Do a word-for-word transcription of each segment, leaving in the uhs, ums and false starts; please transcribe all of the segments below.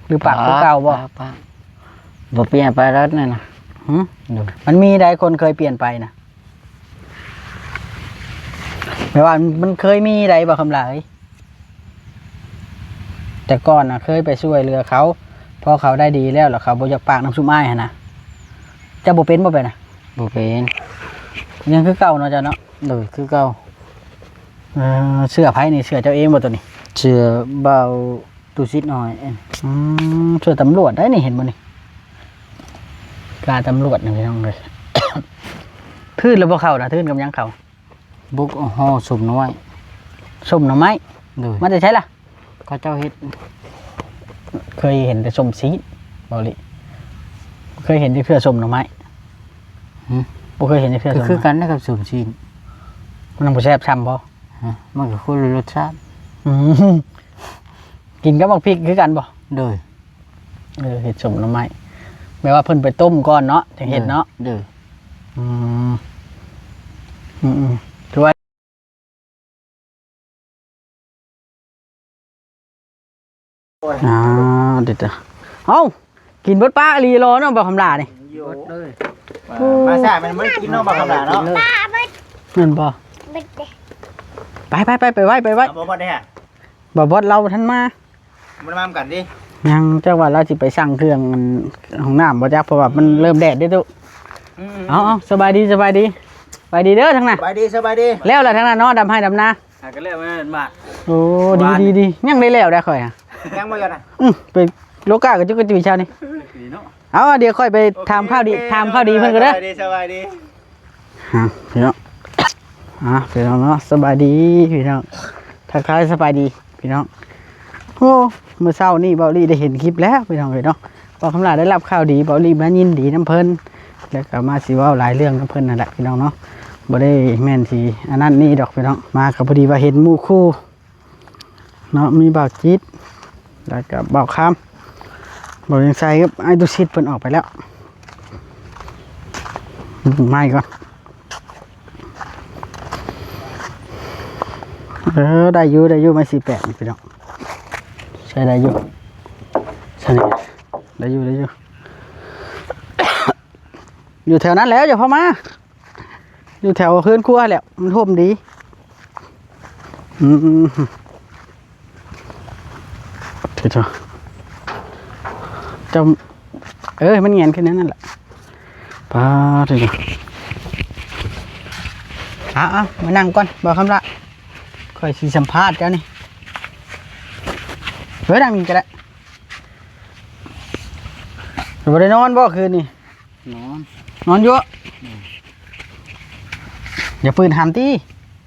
หรือปากคือเก่าบ่ ปาก ปาก บ่เปลี่ยนไปแล้วนั่นน่ะ หึ โดย มันมีใดคนเคยเปลี่ยนไปนะ แปลว่ามันเคยมีใดบ่คำหลาย แต่ก่อนน่ะเคยไปช่วยเหลือเขา พอเขาได้ดีแล้ว แล้วเขาบ่อยากปากนำซุมอ้ายหั้นนะ เจ้าบ่เป็นบ่เป็นน่ะ บ่เป็น ยังคือเก่าเนาะเจ้าเนาะ โดย คือเก่า เออ เสื้อไผนี่ เสื้อเจ้าเองบ่ตัวนี้ เสื้อบ่าว ตู้ซิดน้อย อืม เสื้อตำรวจได้นี่ เห็นบ่นี่ กาตำรวจนี่พี่น้องเอ้ย ทื่นแล้วบ่เข้านะ ทื่นกับหยังเข้า บุกห่อส้มหน่อไม้ ส้มหน่อไม้ โดย มาแต่ไสล่ะ เขาเจ้าเฮ็ด เคยเห็นแต่ส้มซีด บ่ลิ เคยเห็นแต่เทื่อส้มหน่อไม้ หึ บ่เคยเห็นแต่เทื่อ ก็ ส้ม คือกันนะครับส้มซีด มันบ่แซ่บซ่ำบ่ ฮะ มันก็คนละรสชาติ อืม กินกับบักพริกคือกันบ่ โดย เออ เฮ็ดส้มหน่อไม้ แปลว่าเพิ่นไปต้มก่อนเนาะ จังเฮ็ดเนาะ โดย อืม อืมๆ ถือว่า อ่า เดี๋ยวๆ เอ้า กินเบิดปะอีหลีรอเนาะ บ่าวคำหลานี่ เบิดเลย มาซ่ามันไม่กินเนาะ บ่าวคำหลาเนาะ แม่นบ่ ไปๆๆ ไปไว้ ไปไว้ เอาบ่บ่ได้ฮะ บ่าวบอสเราทันมา มันมากันดิ ยัง จักว่าเราสิไปสั่งเครื่องอันห้องน้ำบ่จัก เพราะว่ามันเริ่มแดดเด้อตุ๊ อืมๆ เอาๆ สบายดี สบายดี สบายดีเด้อทางนั้น สบายดี สบายดี แล้วล่ะทางนั้นเนาะ ดำไฮ่ดำนา หากันแล้วมันมา โอ้ ดี หวาน ดี ดี ยังได้แล้วได้ข่อยอะ ยังบ่แล้วนะ อืม ไปโลกากับจุกกะจุยเช้านี่ ดีเนาะ เอา เดี๋ยวค่อยไปถามข่าวดี โอเค ถามข่าวดีเพิ่นก็ได้ สบายดี สบายดี ฮะ พี่น้อง อ่ะ พี่น้องเนาะ สบายดี พี่น้อง ทักทายสบายดี พี่น้อง โอ้ มื้อเช้านี่เบาลี่ได้เห็นคลิปแล้ว พี่น้องเอ้ยเนาะ บ่าวคำหลาได้รับข่าวดี เบาลี่มายินดีนำเพิ่น แล้วก็มาสิเว้าหลายเรื่องนำเพิ่นนั่นแหละ พี่น้องเนาะ บ่ได้แม่นสิอันนั้นนี่ดอก พี่น้อง มาก็พอดีว่าเห็นหมู่คู่ เนาะ มีบ่าวจิต แล้วก็บ่าวคำ บ่าวเวียงไซกับไอ้ตุสิทธิ์เพิ่นออกไปแล้ว ไม่ก่อน เออ ได้อยู่ ได้อยู่ ไม้สี่แปดนี่พี่น้อง ใช้ได้อยู่ ใช่นี่ ได้อยู่ ได้อยู่ อยู่แถวนั้นแหละ อย่าเข้ามา อยู่แถวเฮือนครัวแหละ มันห่มดี อืม เดี๋ยวๆ เจ้า เอ้ย มันแหงนขึ้นนั่นแหละ ป๊าด เดี๋ยวๆ อ่ะๆ มานั่งก่อน บ่าวคำหลา ข่อยสิสัมภาษณ์เจ้านี่ เฮ้ย นั่งนี่ก็ได้ บ่ได้นอนบ่คืนนี่ นอน นอนอยู่ อืม อย่าปืนหำติ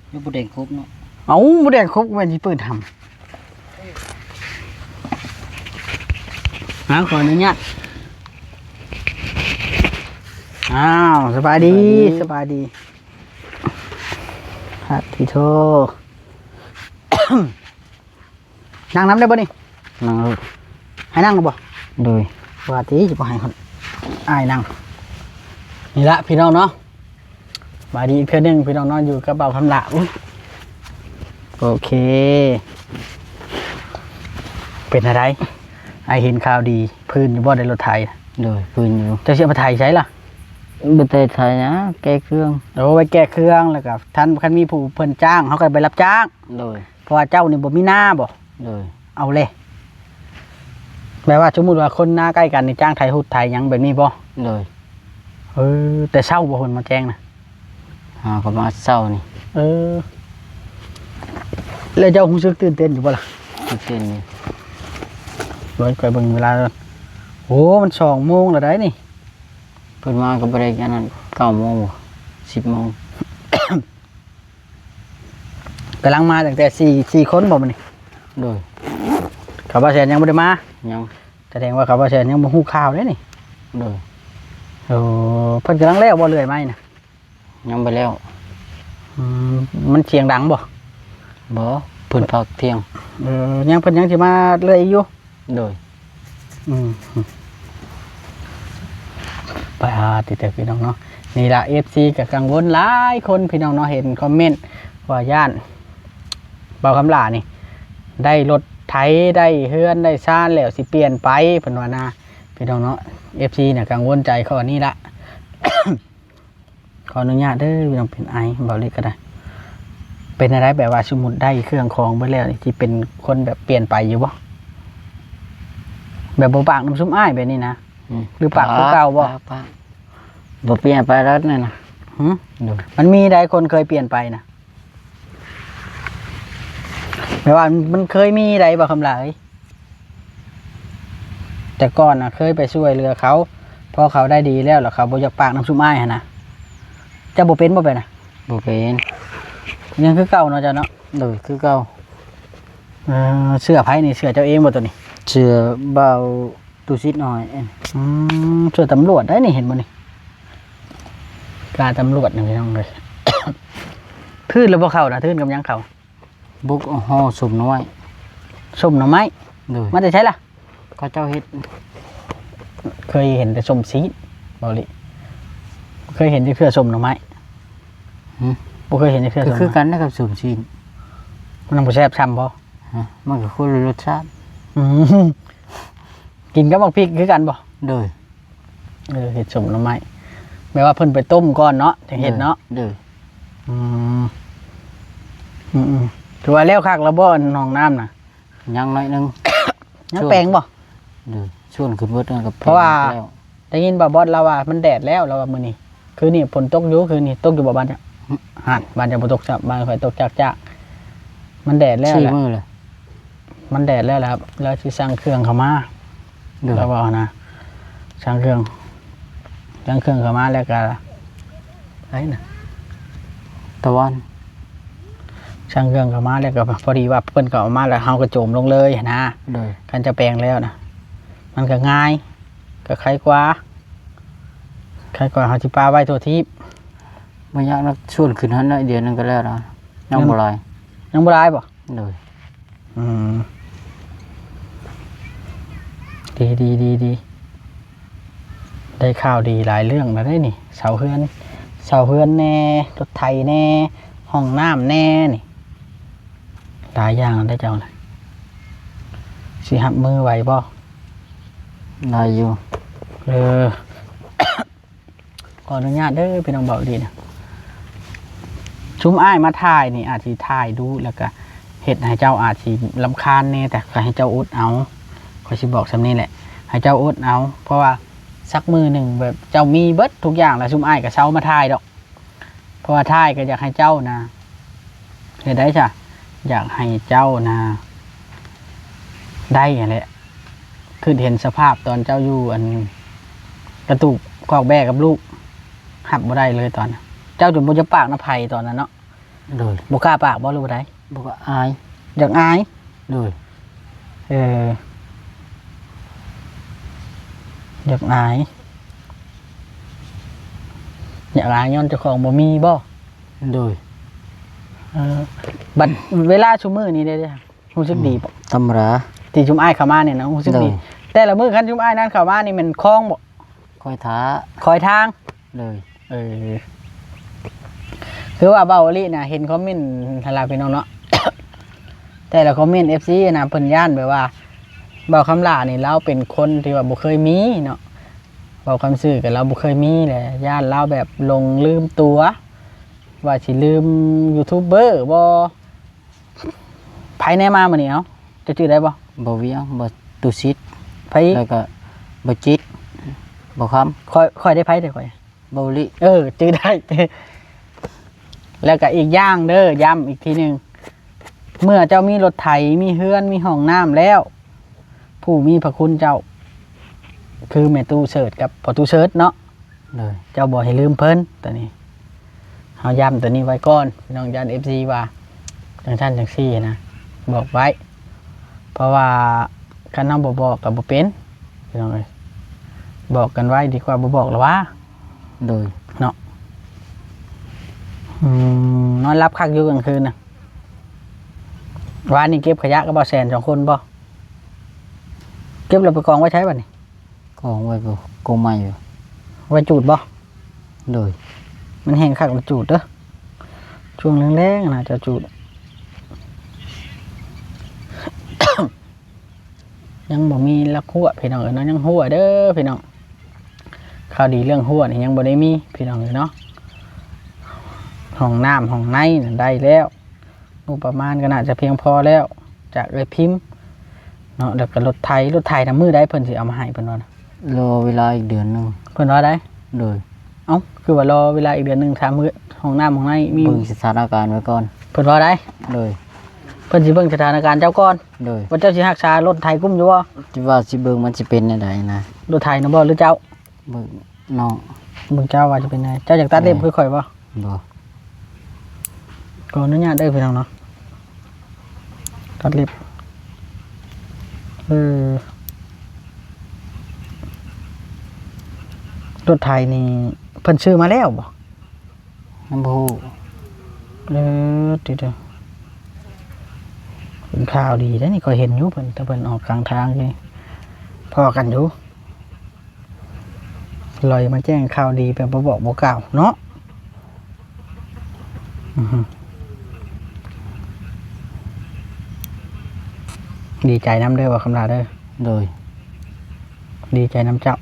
อยู่บ่แดงครบเนาะ เอ้า บ่แดงครบ แม่นสิปืนหำ อ้าว ขออนุญาต อ้าว สบายดี สบายดี สบายดี ฮะ ที่โท นั่งนำได้บ่นี่ นั่งเลย ให้นั่งบ่ โดย ว่าติสิบ่ให้คนอ้ายนั่ง นี่ละพี่น้องเนาะ มาดีอีกเทื่อหนึ่งพี่น้องเนาะ อยู่กับบ่าวคำหลา อุ๊ย โอเค เป็นอะไร อ้ายเห็นข่าวดี พื้นอยู่บ่ได้รถไถ โดย พื้นอยู่ เจ้าสิเอาไปไถไสล่ะ บ่ได้ไถนะ แก้เครื่อง โอ้ ไว้แก้เครื่อง แล้วก็คัน คันมีผู้เพิ่นจ้าง เฮาก็ไปรับจ้าง โดย เพราะว่าเจ้านี่บ่มีนาบ่ โดย เอาเลย แปลว่าสมมุติว่าคนนาใกล้กันนี่จ้างไถฮุดไถหยังแบบนี้บ่ โดย เออ แต่เช้าบ่เพิ่นมาแจ้งนะ หาก็มาเช้านี่ เออ แล้วเจ้ารู้สึกตื่นเต้นอยู่บ่ล่ะ ตื่นเต้นอยู่ เดี๋ยวข้อยเบิ่งเวลาก่อน โอ้ มันสองโมงแล้วได้นี่ เพิ่นมาก็บ่ได้อันนั้น เก้าโมงบ่ สิบโมง กำลังมาตั้งแต่สี่ สี่คนบ่มื้อนี้ โดย เขาบ่าวแสนยังบ่ได้มา ยัง แสดงว่าเขาบ่าวแสนยังบ่ฮู้ข่าวเด้นี่ โดย โอ้ เพิ่นกำลังแล้วบ่เลื่อยไม้น่ะ ยังบ่แล้ว อืม มันเสียงดังบ่ บ่ เพิ่นพักเที่ยง เออ ยัง เพิ่นยังสิมาเลื่อยอีกอยู่ โดย อืม ไปหาติดแต่พี่น้องเนาะ นี่ล่ะ เอฟซี ก็กังวลหลายคนพี่น้องเนาะ เห็นคอมเมนต์ว่าย้านบ่าวคำหลานี่ ได้รถไถ ไผได้เฮือนได้ซานแล้วสิเปลี่ยนไป เพิ่นว่านะ พี่น้องเนาะ เอฟซี น่ะกังวลใจข้อนี้ละ ขออนุญาตเด้อพี่น้อง เป็นไอ เบาหลีก็ได้ เป็นอะไรแบบว่าสมมุติได้เครื่องของเบิดแล้วนี่ สิเป็นคนแบบเปลี่ยนไปอยู่บ่ แบบบ่ปากนำซุมอ้ายแบบนี้นะ อืม หรือปากคือเก่าบ่ ปาก ปาก บ่เปลี่ยนไปแล้วนี่นะ หึ โดย มันมีใดคนเคยเปลี่ยนไปนะ แปลว่ามันเคยมีใดบ่ คำหลาย แต่ก่อนน่ะเคยไปช่วยเหลือเขา พอเขาได้ดีแล้ว แล้วเขาบ่อยากปากนำซุมอ้ายหั้นนะ เจ้าบ่เป็นบ่เป็นนะ บ่เป็น ยังคือเก่าเนาะเจ้าเนาะ โดย คือเก่า เออ เสื้อไผนี่ เสื้อเจ้าเองบ่ตัวนี้ เสื้อเบา ตู้ซิดน้อย อืม เสื้อตำรวจได้นี่ เห็นบ่นี่ กาตำรวจนี่พี่น้องเอ้ย ทื่นแล้วบ่เข้านะ ทื่นกับหยังเข้า บุกห่อส้มหน่อไม้ ส้มหน่อไม้ โดย มาแต่ไสล่ะ เขาเจ้าเฮ็ด เคยเห็นแต่ส้มซีด เบาหลี เคยเห็นจักเทื่อส้มหน่อไม้ หึ บ่เคยเห็นจักเทื่อ ก็ ส้มหน่อไม้ คือกันนะครับส้มซีด มันบ่แซ่บซ่ำบ่ ฮะ มันก็คนละรสชาติ อืม กินกับหมากพริกคือกันบ่ โดย เออ เฮ็ดส้มหน่อไม้ แปลว่าเพิ่นไปต้มก่อนเนาะ จังเฮ็ดเนาะ โดย อืม อืมๆ ถือว่าแล้วคักแล้วบ่ ห้องน้ำน่ะ ยังน้อยหนึ่ง ยังแปลงบ่ โดย ชวนขึ้นเบิดนั่นก็แปลง เพราะว่า แล้ว ได้ยินบ่าวบอสลาวว่ามันแดดแล้ว ลาวว่ามื้อนี้ คืนนี้ฝนตกอยู่ คืนนี้ตกอยู่บ่บ้านเจ้า หั่น บ้านเจ้าบ่ตกซ้ำ บ้านข้อยตกจากๆ มันแดดแล้ว สี่ แหละ มื้อเลย มันแดดแล้วล่ะครับ แล้วสิสั่งเครื่องเข้ามา โดย ลาวว่านะ สั่งเครื่อง สั่งเครื่องเข้ามาแล้วก็ ไอ้น่ะ ตะวัน สั่งเครื่องเข้ามาแล้วก็พอดีว่าเพิ่นก็เอามาแล้ว เฮาก็โจมลงเลยหั้นนะ โดย คันจะแปลงแล้วนะ มันก็ง่าย ก็ไขกว่า ไขกว่าเฮาสิปาไว้ทั่วทีป บ่ยากนะ ชวนขึ้นหั้นหน่อยเดียวนึงก็แล้วนะ ยัง ยัง บ่หลาย ยังบ่หลายบ่ โดย อืม ดี ดี ดี ดี ได้ข่าวดีหลายเรื่องแล้วเด้นี่ เสาเฮือน เสาเฮือนแน่ รถไถแน่ ห้องน้ำแน่นี่ หลายอย่างได้เจ้านะ สิฮับมือไหวบ่ ได้อยู่ เออ ขออนุญาตเด้อพี่น้องเบาหลีนะ ซุมอ้ายมาถ่ายนี่อาจสิถ่ายดู แล้วก็เฮ็ดให้เจ้าอาจสิรำคาญแน่ แต่ก็ให้เจ้าอดเอา ข้อยสิบอกส่ำนี้แหละ ให้เจ้าอดเอา เพราะว่าสักมื้อหนึ่งแบบเจ้ามีเบิดทุกอย่างแล้ว ซุมอ้ายก็เซามาถ่ายดอก เพราะว่าถ่ายก็อยากให้เจ้านะ เฮ็ดได้จ้ะ อยากให้เจ้านะ ได้หั้นแหละ คือเห็นสภาพตอนเจ้าอยู่อันกระตูบคอกแบกับลูก ฮับบ่ได้เลยตอนนั้น เจ้าจนบ่อยากปากนำไผตอนนั้นเนาะ โดย บ่กล้าปากบ่หรือบ่ได้ บ่กล้า อาย อยากอาย โดย เออ อยากอาย อยากอายย้อนเจ้าของบ่มีบ่ โดย เออ บัดเวลาซุมื้อนี้ได้เด้ รู้สึกดีบ่ ธรรมดา ที่ซุมอ้ายเข้ามานี่นะ รู้สึกดี โดย แต่ละมื้อคันซุมอ้ายนั่นเข้ามานี่แม่นคองบ่ คอยท่า คอยทาง โดย เออ คือว่าเบาอีหลีนะ เห็นคอมเมนต์หั่นล่ะพี่น้องเนาะ แต่ละคอมเมนต์ เอฟซี นะ เพิ่นย้านแบบว่า เบาคำหล้านี่ลาวเป็นคนที่ว่าบ่เคยมีเนาะ เว้าคำซื่อกับลาวบ่เคยมีแหละ ย้านลาวแบบหลงลืมตัว ว่าสิลืมยูทูบเบอร์บ่ ไผแน่มามื้อนี้ เอ้า เจ้าชื่อได้บ่ บ่เวียง บ่ตุสิต ไผอีก แล้วก็บ่จิต บ่คำ ข้อย ข้อยได้ไผเด้อข้อย บ่ลิ เออ ชื่อได้ แล้วก็อีกอย่างเด้อ ย้ำอีกทีหนึ่ง เมื่อเจ้ามีรถไถ มีเฮือน มีห้องน้ำแล้ว ผู้มีพระคุณเจ้า คือแม่ตู้เสิร์ชกับพ่อตู้เสิร์ชเนาะ โดย เจ้าบ่ให้ลืมเพิ่น ตัวนี้ เฮาย้ำตัวนี้ไว้ก่อน พี่น้อง ย้าน เอฟซี ว่าจังซั่นจังซี่นะ บอกไว้ เพราะว่าคันเฮาบ่บอกก็บ่เป็น พี่น้องเอ้ย บอกกันไว้ดีกว่าบ่บอกละว่า โดย เนาะ อืม นอนหลับคักอยู่กลางคืนน่ะ วานนี้เก็บขยะกับบ่าวแสนสองคนบ่ เก็บแล้วไปกองไว้ไสบัดนี้ กองไว้บ่ กองไม้อยู่ ไว้จูดบ่ โดย มันแห้งคักแล้วจูดเด้อ ช่วงแลงๆนะจะจูด ยังบ่มีลักฮั้วพี่น้องเอ้ยเนาะ ยังฮั้วเด้อพี่น้อง ข่าวดีเรื่องฮั้วนี่ยังบ่ได้มีพี่น้องเอ้ยเนาะ ห้องน้ำห้องในน่ะได้แล้ว งบประมาณก็น่าจะเพียงพอแล้ว จากเอื้อยพิมพ์เนาะ แล้วก็รถไถ รถไถน่ะมื้อใดเพิ่นสิเอามาให้เพิ่นว่านะ รอเวลาอีกเดือนหนึ่ง เพิ่นว่าได โดย เอ้า คือว่ารอเวลาอีกเดือนหนึ่ง ถามมื้อห้องน้ำห้องในมี เบิ่งสถานการณ์ไว้ก่อน เพิ่นว่าได โดย เพิ่นสิเบิ่งสถานการณ์เจ้าก่อน โดย ว่าเจ้าสิรักษารถไถกุ้มอยู่บ่ ที่ว่าสิเบิ่งมันสิเป็นแนวใดนะ รถไถนะบ่หรือเจ้า เบิ่งน้อง เบิ่งเจ้าว่าจะเป็นไง เจ้าอยากตัดเล็บ เออ คือข่อยบ่ บ่ ขออนุญาตเด้อพี่น้องเนาะ ตัดเล็บ เออ รถไถนี่เพิ่นซื้อมาแล้วบ่ ยังบ่ฮู้ เออ ติดเด้อ เป็นข่าวดีเด้อนี่ ข้อยเห็นอยู่เพิ่น แต่เพิ่นออกกลางทางนี่ พ้อกันอยู่ ลอยมาแจ้งข่าวดีแบบบ่บอกบ่กล่าวเนาะ อือฮึ ดีใจนำเด้อบ่าวคำลาเด้อ โดย ดีใจนำเจ้า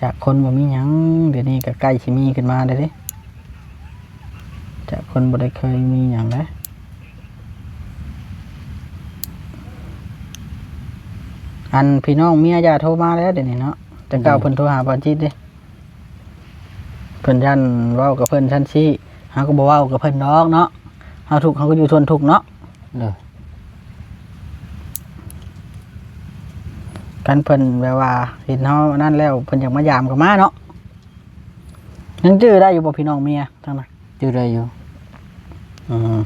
จากคนบ่มีหยัง เดี๋ยวนี้ก็ใกล้สิมีขึ้นมาแล้วเด้ จากคนบ่ได้เคยมีหยังนะ อันพี่น้องเมียอย่าโทรมาแล้วเดี๋ยวนี้เนาะ แต่เก่า โดย เพิ่นโทรหาบ่าวจิตเด้ เพิ่นย่านเว้ากับเพิ่นซั่นซี้ เฮาก็บ่เว้ากับเพิ่นดอกเนาะ เฮาทุกข์เฮาก็อยู่ทนทุกข์เนาะ โดย คันเพิ่นแบบว่าเห็นเฮาอันนั้นแล้ว เพิ่นอยากมายามก็มาเนาะ ยังจื้อได้อยู่บ่พี่น้องเมียทางนั้น จื้อได้อยู่ อืม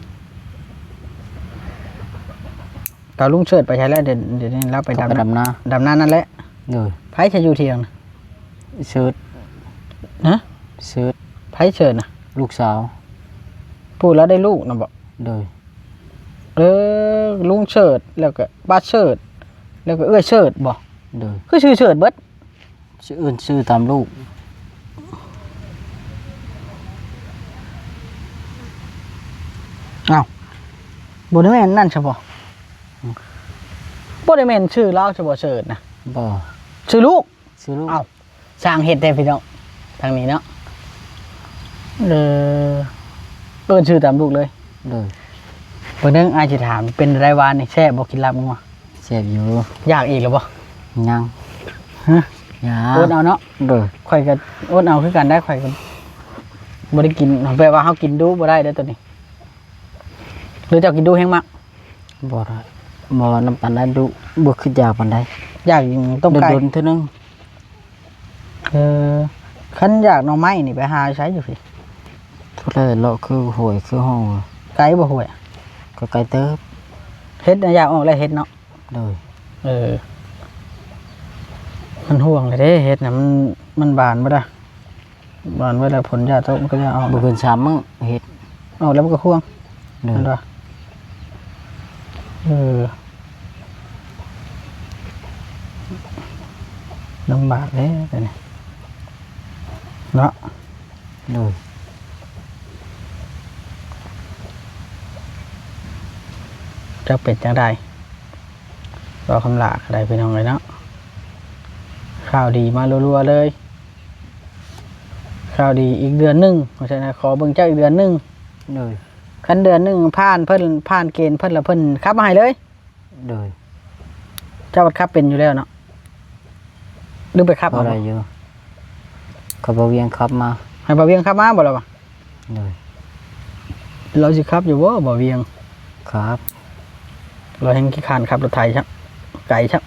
ตอนลุงเชิดไปใช้แล้ว เดี๋ยว เดี๋ยวนี้เราไป เขาไป ดำนา ดำนา ดำนานั่นแหละ โดย ไผจะอยู่เถียงน่ะ เชิด ฮะ เชิด ไผเชิดน่ะ ลูกสาว พูดแล้วได้ลูกน่ะบ่ โดย เออ ลุงเชิด แล้วก็ป้าเชิด แล้วก็เอื้อยเชิดบ่ โดย คือชื่อเชิดเบิด ชื่ออื่นชื่อตามลูก อ้าว บ่ได้แม่นนั่นซะบ่ บ่ได้แม่นชื่อลาวซะบ่ เชิดน่ะ บ่ ชื่อลูก ชื่อลูก อ้าว สร้างเฮ็ดแท้พี่น้อง ทางนี้เนาะ เออ เอิ้นชื่อตามลูกเลย โดย เบิ่งเด้อ อ้ายสิถาม เป็นไดหวานนี่ แซ่บบ่กินลาบงัว แซ่บอยู่ อยากอีกแล้วบ่ ยัง ฮะ ยัง อดเอาเนาะ โดย ข่อยก็อดเอาคือกันได้ ข่อยก็บ่ได้กิน แปลว่าเฮากินดุบ่ได้เด้อตัวนี้ หรือเจ้ากินดุแฮงมัก บ่ได้ บ่นำปานใดดุ บ่คืออยากปานใด อยากต้มไก่ โดนๆเทื่อนึง เออ คันอยากหน่อไม้นี่ไปหาใช้อยู่พี่ ผู้ใดเลาะคือห้วยคือห้อง ไกลบ่ห้วย ก็ไกลเติบ เฮ็ดน่ะอยากออกแล้วเฮ็ดเนาะ โดย เออ มันห่วงเลยเด้ เฮ็ดน่ะมัน มันบานบ่ได้ บานไว้แล้วฝนอย่าตกมันก็จะออก บ่เกินสามมื้อเฮ็ด ออกแล้วมันก็ห่วง โดย เห็นปะ เออ ลำบากเด้ แต่นี่ เนาะ โดย จักเป็นจังใด รอคำลาก็ได้พี่น้องเลยเนาะ ข่าวดีมารัวๆเลย ข่าวดีอีกเดือนหนึ่ง เพราะฉะนั้นขอเบิ่งเจ้าอีกเดือนหนึ่ง โดย คันเดือนหนึ่งผ่านเพิ่น ผ่านเกณฑ์เพิ่นแล้วเพิ่นขับมาให้เลย โดย เจ้าบัดขับเป็นอยู่แล้วเนาะ หรือไปขับเอาบ่ บ่ได้อยู่ เขาบ่เวียงขับมา ให้บ่เวียงขับมาบ่ล่ะวะ โดย เราสิขับอยู่บ่ บ่เวียง ครับ เราแฮงขี้คร้านขับรถไถซัก ไกลซัก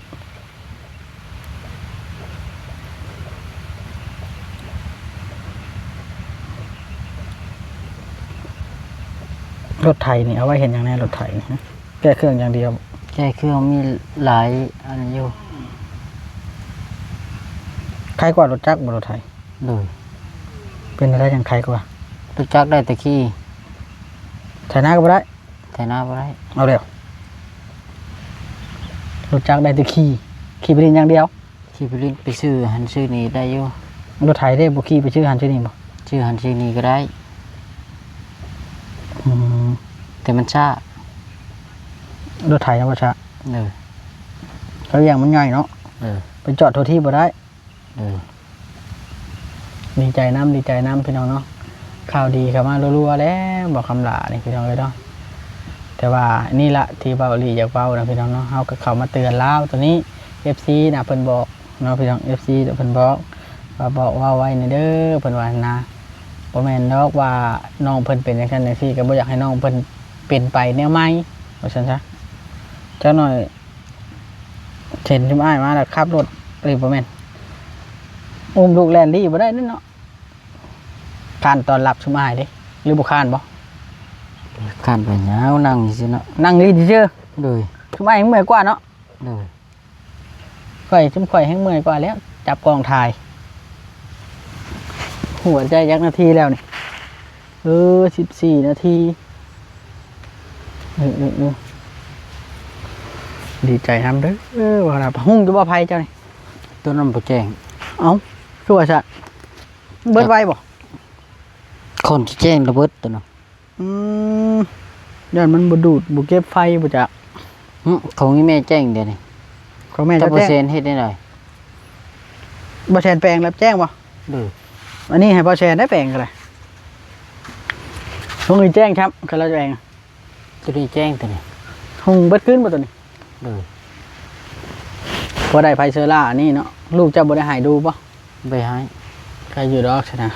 รถไถนี่เอาไว้เฮ็ดหยังแน่ รถไถนี่ฮะ แก้เครื่องอย่างเดียว แก้เครื่องมีหลายอันอยู่ ไคกว่ารถจักรบ่ รถไถ โดย เป็นอะไรจังไคกว่า รถจักรได้แต่ขี่ ไถนาก็บ่ได้ ไถนาบ่ได้ เอาแล้ว รถจักรได้แต่ขี่ ขี่ไปเล่นอย่างเดียว ขี่ไปเล่นไปซื้อหั้นซื้อนี่ได้อยู่ รถไถเด้บ่ขี่ไปซื้อหั้นซื้อนี่บ่ ซื้อหั้นซื้อนี่ก็ได้ อืม แต่มันช้า รถไถนะบ่ช้า เออ แล้วอย่างมันใหญ่เนาะ เออ ไปจอดทั่วที่บ่ได้ เออ ดีใจนำ ดีใจนำพี่น้องเนาะ ข่าวดีเข้ามารัวๆแล้ว บ่าวคำหล้านี่พี่น้องเอ้ยเนาะ แต่ว่านี่ละที่บ่าวหลีอยากเว้านะพี่น้องเนาะ เฮาก็เข้ามาเตือนลาวตัวนี้ เอฟซี นะเพิ่นบอกเนาะพี่น้อง เอฟซี เพิ่นบอก ว่าบอกว่าไว้แหน่เด้อ เพิ่นว่านะ บ่แม่นดอกว่าน้องเพิ่นเป็นจังซั่นจังซี่ ก็บ่อยากให้น้องเพิ่นเป็นไปแนวใหม่ ว่าซั่นซะ จักหน่อย เห็นซุมอ้ายมาแล้วขับรถ เอ้ย บ่แม่น อุ้มลูกแล่นลี้บ่ได้เด้เนาะ ค้านต้อนรับซุมอ้ายเด้ หรือบ่ค้านบ่ ข้านไปยาวนั่งซื่อเนาะ นั่งลี้ซื่อ โดย ๆ ซุมอ้ายเมื่อยกว่าเนาะ โดย ข่อย ซุมข่อยแฮงเมื่อยกว่าแล้ว จับกล้องถ่าย หัวใจจักนาทีแล้วนี่ เออ สิบสี่ นาที เออเออเออ ดีใจนำเด้อ เออ ว่าล่ะ หุงอยู่บ่ไผเจ้านี่ ตัวนั้นบ่แจ้ง เอ้า คือว่าซะ เบิดไวบ่ คนที่แจ้งระเบิดตัวนั้น อืม ย่านมันบ่ดูด บ่เก็บไฟบ่จัก หึ ของอีแม่แจ้งเดี๋ยวนี้ ของแม่ แต่ เจ้า เปอร์ แจ้ง เซ็นต์เฮ็ดได้หน่อย บ่แซนแปลงแล้วแจ้งบ่ โดย อันนี้ให้บ่แซนได้แปลงก็ได้ พรุ่งนี้แจ้งครับ ก็แล้วแปลง ตัวนี้แจ้งตัวนี้ หุงเบิดคืนบ่ตัวนี้ โดย บ่ได้ไผเซอร่าอันนี้เนาะ ลูกเจ้าบ่ได้ให้ดูบ่ บ่ให้ ใครอยู่ดอกชนะ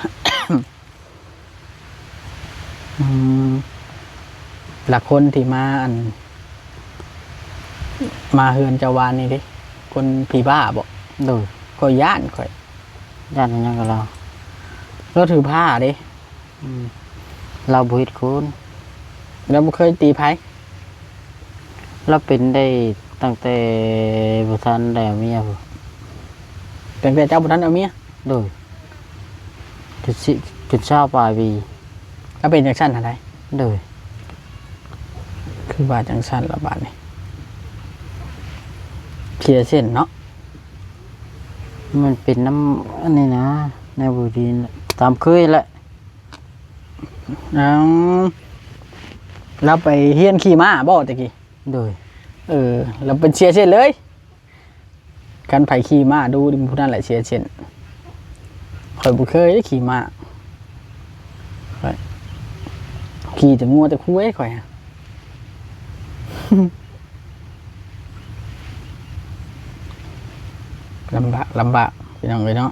อืม หลักคนที่มาอัน มาเฮือนเจ้าวานนี่เด้ คนผีบ้าบ่ โดย ข่อยย้านข่อย ย่านหยังก็เรา เราถือผ้าเด้ อืม เราบ่เฮ็ดคน เราบ่เคยตีไผ เราเป็นได้ตั้งแต่บ่ทันได้เมียพุ้น ตั้งแต่เจ้าบ่ทันเอาเมีย โดย จนสิ จนซาวปลายปี ก็เป็นจังซั่นหั่นได โดย คือว่าจังซั่นละบาดนี้ เสียเส้นเนาะ มันเป็นน้ำอันนี้นะ ในบ่ดีน่ะ ตามเคยแหละ เอ้า เราไปเฮียนขี่ม้าบ่ตะกี้ โดย เออ เราเป็นเสียเส้นเลย คันไผขี่ม้าดูผู้นั้นแหละเสียเส้น ข่อยบ่เคยได้ขี่ม้า ข่อยขี่แต่งัวแต่ควายข่อยอะ ลำบาก ลำบาก พี่น้องเอ้ยเนาะ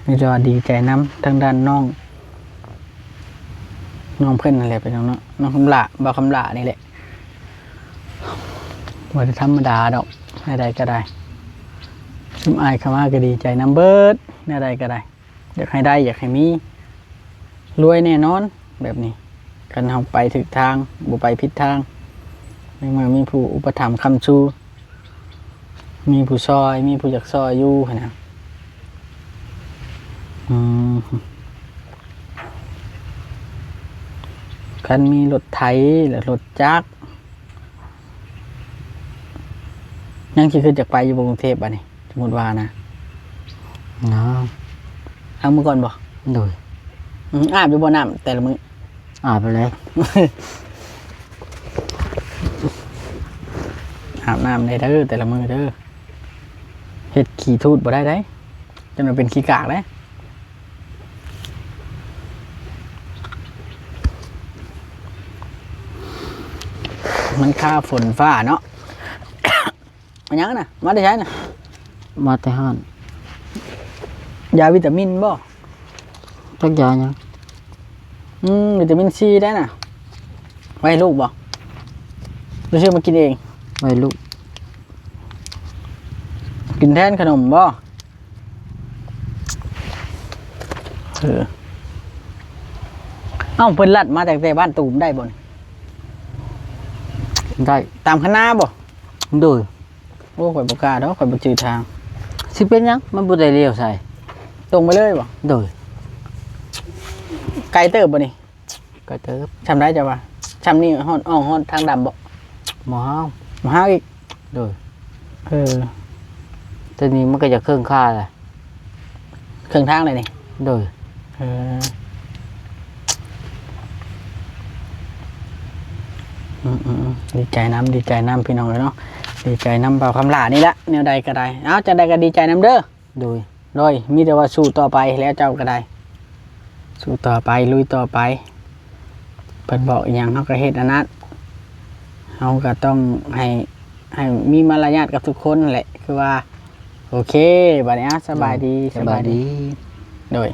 นี่จะว่าดีใจนำทางด้านน้อง น้องเพิ่นนั่นแหละพี่น้องเนาะ น้องคำหล้า บ่าวคำหล้านี่แหละ บ่ได้ธรรมดาดอก แนวใดก็ได้ ซุมอ้ายเข้ามาก็ดีใจนำเบิด แนวใดก็ได้ อยากให้ได้ อยากให้มี รวยแน่นอน แบบนี้ คันเฮาไปถูกทาง บ่ไปผิดทาง ในเมื่อมีผู้อุปถัมภ์ค้ำชู มีผู้ซอย มีผู้อยากซอยอยู่หั้นนะ อืม คันมีรถไถ และรถจักร ยังสิคิดอยากไปอยู่บ่กรุงเทพฯ บัดนี้ สมมุติว่านะ เนาะ เอามื้อก่อนบ่ โดย อืม อาบอยู่บ่น้ำแต่ละมื้อ อาบไปแล้ว อาบน้ำได้เด้อแต่ละมื้อเด้อ เฮ็ดขี้ทูดบ่ได้เด้ จนมันเป็นขี้กากเด้ มันคาฝนฟ้าเนาะ อันหยังน่ะ มาแต่ไสน่ะ มาแต่ห้าน ยาวิตามินบ่ จักยาหยัง อืม วิตามินซีได้น่ะ ไว้ให้ลูกบ่ หรือซื้อมากินเอง ไว้ลูก กินแทนขนมบ่ เออ เอ้า เพิ่นลัดมาจากแต่บ้านตูมได้บ่นี่ ได้ ตามคณะบ่ โดย โอ้ ข่อยบ่กล้าดอก ข่อยบ่จื้อทาง สิเป็นหยัง มันบ่ได้เลี้ยวใส่ ตรงไปเลยบ่ โดย ไกลเติบบ่นี่ ก็เติบ ช่ำได้จ้ะวะ ช่ำนี่ฮอด อ่องฮอดทางดำบ่ หมอห้าว มาหาอีก โดย เออ ตัวนี้มันก็จะเครื่องค่าแหละ เครื่องทางเลยนี่ โดย เออ อืมอืมอืม ดีใจนำ ดีใจนำพี่น้องเอ้ยเนาะ ดีใจนำบ่าวคำหลานี่ละ แนวใดก็ได้ เอาจังใดก็ดีใจนำเด้อ โดย โดย มีแต่ว่าสู้ต่อไปแล้วเจ้าก็ได้ สู้ต่อไป ลุยต่อไป เพิ่นบอกอีหยังเฮาก็เฮ็ดอันนั้น เฮาก็ต้องให้ ให้มีมารยาทกับทุกคนนั่นแหละ คือว่า โอเค บัดนี้ อ่ะ สบายดี สบายดี โดย